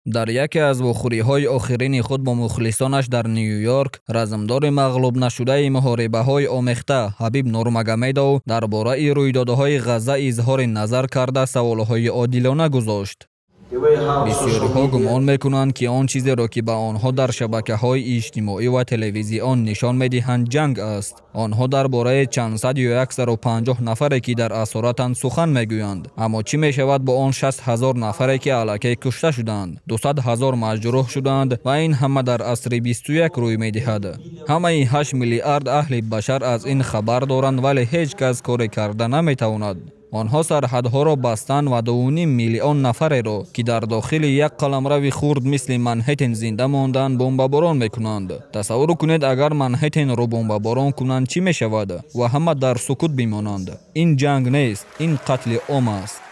Дар яке аз вохӯриҳои охирини худ бо мухлисонаш дар Ню-Йорк размдори мағлубнашудаи муҳорибаҳои омехта Ҳабиб Нурмагомедов дар бораи рӯйдодҳои Ғазза изҳори назар карда, саволҳои одилона гузошт. Бисёриҳо гумон мекунанд, ки он чизеро, ки ба онҳо дар шабакаҳои иҷтимоӣ ва телевизион нишон медиҳанд, ҷанг аст. Онҳо дар бораи чандсад ё 150 нафаре, ки дар асоратанд, сухан мегӯянд. Аммо чӣ мешавад бо он 60 000 нафаре, ки аллакай кушта шуданд, 200 000 маҷрӯҳ шуданд ва ин ҳама дар асри 21 рӯй медиҳад? Ҳамаи 8 миллиард аҳли башар аз ин хабар доранд, вале ҳеҷ кас коре карда наметавонад. Онҳо сарҳадҳоро бастанд ва 2,5 миллион нафареро, ки дар дохили як қаламрави хурд мисли Манҳеттен зинда монданд, бомбаборон мекунанд. Тасаввур кунед, агар Манҳеттенро бомбаборон кунанд, чӣ мешавад ва ҳама дар сукут бимонанд. Ин ҷанг нест, ин қатли ом аст.